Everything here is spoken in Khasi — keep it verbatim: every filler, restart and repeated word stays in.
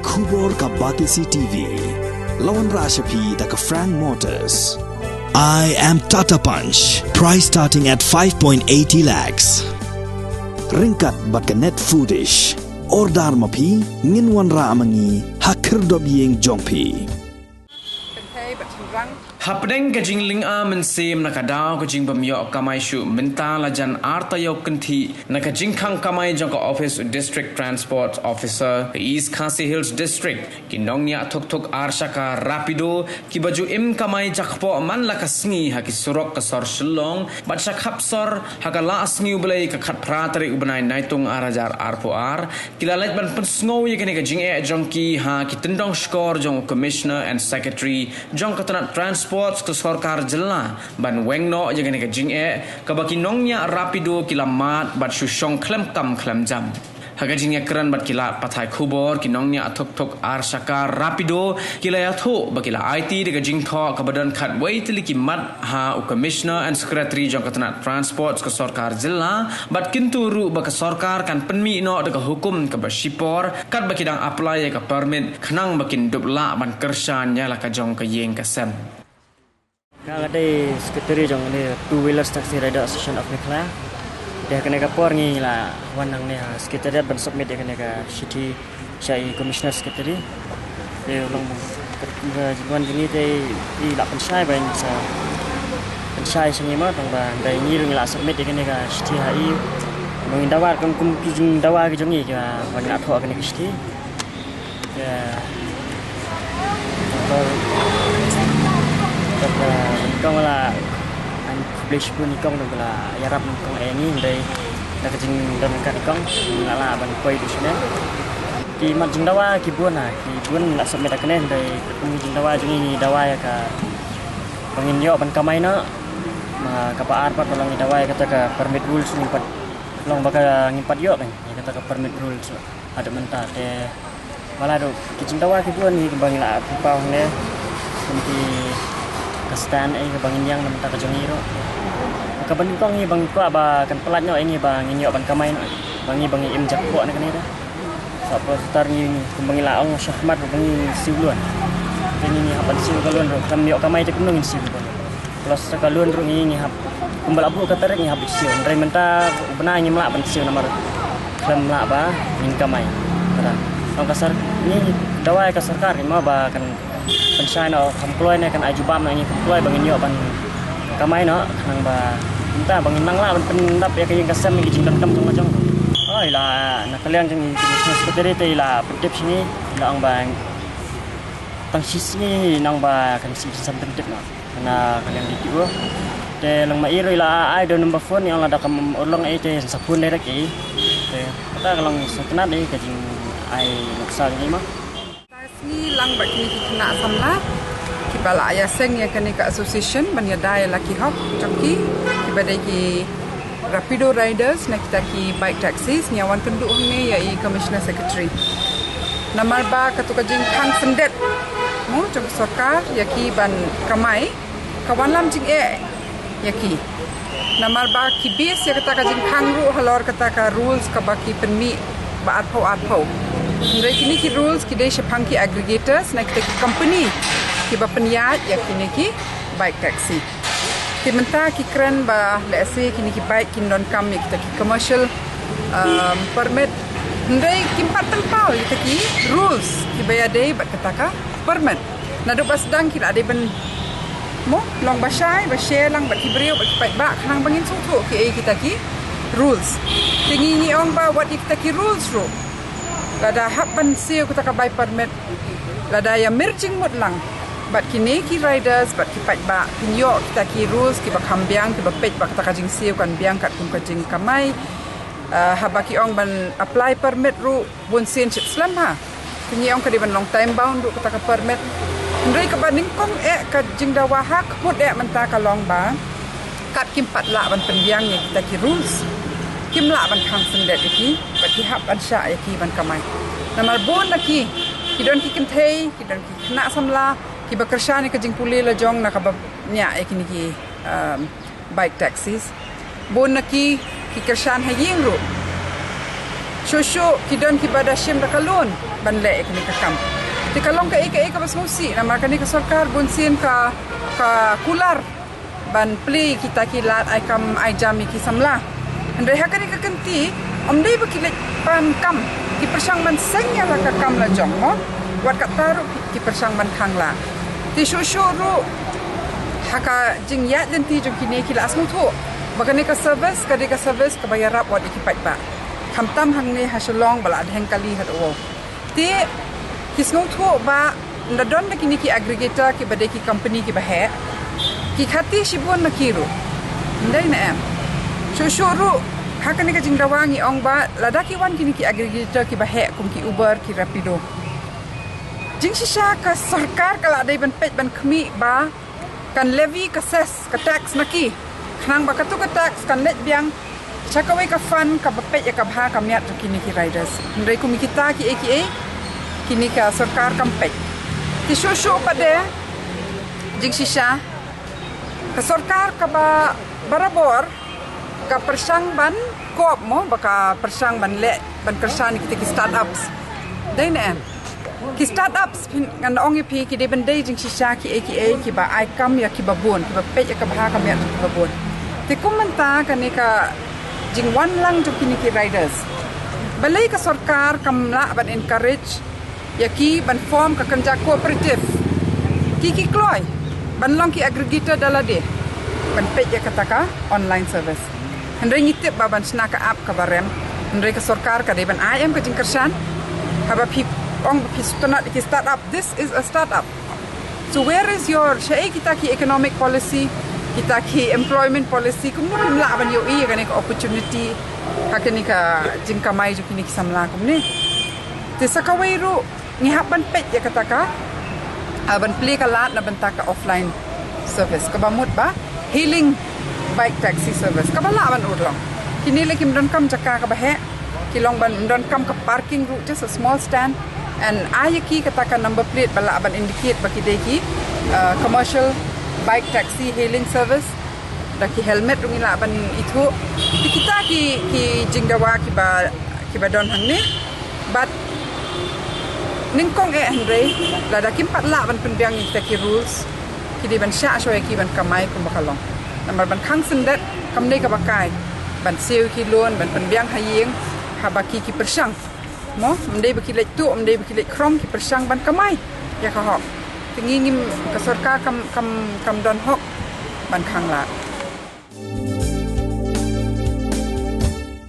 Khubor ka Batesi T V. La wanrah sha phi da ka Frank Motors. I am Tata Punch. Price starting at five point eighty lakhs. Ryngkat bad ka Net Foodish. Order ma phi, ngin wanrah ma ngi ha khyrdop ïing jong phi. Hapdeng ka jinglyngkha mynsiem na ka daw ka jingbym ïoh kamai shuh mynta, la jan ar taïew kynthih na ka jingkhang kamai jong ka ophis u District Transport Officer ka East Khasi Hills District, ki nongñiah thuk thuk ar shaka Rapido kiba ju im kamai jakpoh man la ka sngi ha ki surok ka sor Shillong bad sha khap sor ha ka la sngi U Blei ka khatphra tarik u bnai Naitung ar hajar arphew ar, ki la leit ban pynsngew ïa kane ka jingeh jong ki ha ki tyndong shkor jong u Commissioner and Secretary jong ka tnat Transport ka sorkar jylla ban weng noh ïa kane ka jingeh kaba ki nongñiah Rapido ki la mad bad shu shong khlem kam khlem jam. Ha ka jingïakren bad ki lad pathai khubor, ki nongñiah thuk thuk ar shaka Rapido ki la ïathuh ba ki la aiti da ka jingthoh kaba don khatwei tylli ki mat ha u Commissioner and Secretary jong ka tnat Transport ka sorkar jylla bad kyntu ruh ba ka sorkar kan pynmih noh da ka hukum kaba shipor katba ki dang apply ïa ka permit khnang ba kin dup lah ban kyrshan ïa la ka jong ka ïing ka sem. Nga nga dei secretary jong ne Two Wheelers Taxi Rider Association of Meghalaya. Te ha kane ka por ngi la wan hangne ha secretariat ban submit ïa kane ka shithi sha i Commissioner Secretary. Te u long ka jingwan jong ngi te i la pynshai ba in sa pynshai sha ngi mo tang ba dei ngi ruh ngi la submit ïa kane ka shithi ha i. Ba ngin dawa kum kum ki jingdawa ki jong ngi kiba ngi la thoh kane ka shithi. Ïa. Kata, kata, nyngkong la, an khublei shibun nyngkong dong la, ïarap nyngkong eh ngi, hynrei, da ka jingdon ka nyngkong, nga la ban poi du shane. Ki mat jingdawa, ki bun ha, ki bun la submit ha kane, hynrei, ki jingdawa, jong ngi dawa ïa ka, ba ngin ïoh ban kamai noh, ma kaba ar pat, ba la ngi dawa ïa kata ka permit rules, ngim pat, long ba ka ngim pat ïoh, kan, ïa kata ka permit rules, haduh mynta, te, Ba la dei ki jingdawa ki bun ngi ba ngi la pynpaw hangne. Kum ki ka stand eh ba ngin ïeng na bynta ka jong ngi ruh. Kaba nyngkong ngi ba ngi kwah ba kan pyllait noh eh ngi ba ngin ïoh ban kamai noh. Ba ngi ba ngi im jakpoh na kane da. Sa pynstart ngi kum ba ngi la ong shakhmat ba ngi siew loan. Te ngi ngi hap ban siew ka loan ruh, kam ïoh kamai te kumno ngin siew ka loan. Plus sa ka loan ruh ngi ngi hap kumba la buh ka tarik ngi hap siew. Hynrei mynta u bnai ngim lah ban siew namar khlem lah ba ngin kamai. Kata. Tang ka sor ngi dawa ïa ka sorkar ngi ma ba kan pynshai noh kham kloi ne kan ai jubab na ngi kham kloi ba ngin ïoh ban kamai noh khnang ba mynta ba ngin nang lah ban pyndap ïa ka ïing ka sem ki jingdonkam jong la jong. Oi la na ka liang jong ngi ki business secretary te la pyntip sha ngi la ong ba tang shi sngi nang ba kan shi sam pyntip noh. Na ka liang D T O. Te lang ma i ruh i la ai da number phone i ong lada kam urlong ei te sa phone direct ei. Te kata ka long sngewtynnat ei ka jingai nuksa jong i ma. Sngi lang bad kine ki khynnah samla kiba la ïaseng ïa kane ka association ban ïada ïa la ki hok jong ki kiba dei ki Rapido riders na kita ki bike taxis, ngi wan kynduh hangne ïa i Commissioner Secretary. Namar ba katu ka jingkhang syndet mo jong ka sorkar ïa ki ban kamai, ka wanlam jingeh ïa ki. Namar ba ki base ïa kata ka jingkhang ruh halor kata ka rules kaba ki pynmih ba arphew arphew. Hynrei kine ki rules ki dei shaphang ki aggregators na kita ki company kiba pynïaid ïa kine ki bike taxi. Te mynta ki kren ba lehse kine ki bike kin donkam ïa kita ki commercial, um, permit. Hynrei kim pat pynpaw ïa kita ki rules kiba ïadei bad kata ka permit. Naduh ba sdang ki la dei ban mo long ba shai ba shai lang bad ki briew bad ki paidbah khnang ba ngin sngewthuh kiei kita ki rules. Te ngi ngi ong ba wat ïa kita ki rules ruh. Lada hap ban siew kata ka bai permit, lada ïa mir jingmut lang bad kine ki riders bad ki paidbah kin ïoh kita ki rules kiba kham biang kiba peit ba kata ka jingsiew kan biang katkum ka jingkamai. Ah, haba ki ong ban apply permit ruh bun sien shit slem ha. Ki ngi ong ka dei ban long time bound ruh kata ka permit. Hynrei kaba nyngkong eh ka jingdawa ha khmut eh mynta ka long ba kat kim pat lah ban pynbiang ïa kita ki rules. Kim lah ban khang syndet ïa ki bad ki hap ban shah ïa ki ban kamai. Namar bun na ki ki don ki kynthei, ki don ki khynnah samla kiba kyrshan ïa ka jingpule la jong na kaba ñiah ïa kine ki, um, bike taxis. Bun na ki ki kyrshan ha ïing ruh. Shuh shuh ki don kiba da shim da ka loan ban leh ïa kane ka kam. Te ka long kaei kaei kaba sngewsih namar kane ka sorkar bun sien ka ka kular ban plie kita ki lad ai kam ai jam ïa ki samla. Hynrei ha kane ka kynti ym dei ba ki leit pan kam, ki pyrshang ban seng ïa la ka kam la jong mo. Wat kata ruh ki, ki pyrshang ban khang la. Te shuh shuh ruh ha ka jingïaid lynti jong kine ki la sngewthuh ba kane ka service ka dei ka service kaba ïarap wat ïa ki paidbah. Khamtam hangne ha Shillong ba la dheng kali ha Dawei. Te ki sngewthuh ba nda don da kine ki aggregator kiba dei ki company kiba heh. Ki khati shibun na ki ruh. Ndai na em. Shuh shuh ruh ha kane ka jingdawa ngi ong ba lada ki wan kine ki aggregator kiba heh kum ki Uber, ki Rapido. Jingshisha ka sorkar ka la dei ban peit ban khmih ba kan levy ka cess, ka tax na ki. Khnang ba katu ka tax kan leit biang sha kawei ka fund kaba peit ïa ka bha ka miat jong kine ki riders. Hynrei kum kita kiei kiei kine ka sorkar kam peit. Te shuh shuh pat de jingshisha ka sorkar kaba barabor ka pyrshang ban kop mo, ba ka pyrshang ban leh ban kyrshan ïa kita ki startups. Dei ne em? Ki startups phin, ngan ong ïa phi ki dei ban dei jingshisha kiei kiei kiba ai kam ïa kiba bun, kiba peit ïa ka bha ka miat kiba bun. Te kum mynta kane ka jingwan lang jong kine ki riders, balei ka sorkar kam lah ban encourage ïa ki ban form ka kynja cooperative, ki ki kloi ban long ki aggregator da lade ban peit ïa kata ka online service. Hynrei ngi tip ba ban shna ka app kaba rem, hynrei ka sorkar ka dei ban ai em ka jingkyrshan. Haba phi ong ba phi sngewtynnat ïa ki startup, this is a startup. So where is your, shaei kita ki economic policy, kita ki employment policy, kumno phim lah ban ïohi ïa kane ka opportunity ha kane ka jingkamai jong kine ki samla kumne? Te sa kawei ruh ngi hap ban peit ïa kata ka, ah, ban plie ka lad na bynta ka offline service kaba mut ba hailing bike taxi service kaba lah ban urlong. Kine lei kim donkam jaka kaba heh, ki long ban donkam ka parking ruh, just a small stand, and ai ïa ki kata ka number plate ba lah ban indicate ba ki dei ki, ah, commercial bike taxi hailing service. Da ki helmet ruh ngi lah ban ithuh. Te kita ki, ki jingdawa kiba, kiba don hangne. Bad nyngkong eh hynrei lada kim pat lah ban pynbiang ïa kita ki rules, ki dei ban shah shuwa ïa ki ban kamai kumba ka long. Namar ban khang syndet kam dei kaba kai, ban siew ïa ki loan, ban pynbiang ha ïing, haba ki, ki pyrshang. Mo, ym dei ba ki leit tuh, ym dei ba ki leit khrong, ki pyrshang ban kamai ïa ka hok. Te ngi ngim, ka sorkar kam, kam, kam don hok ban khang lad.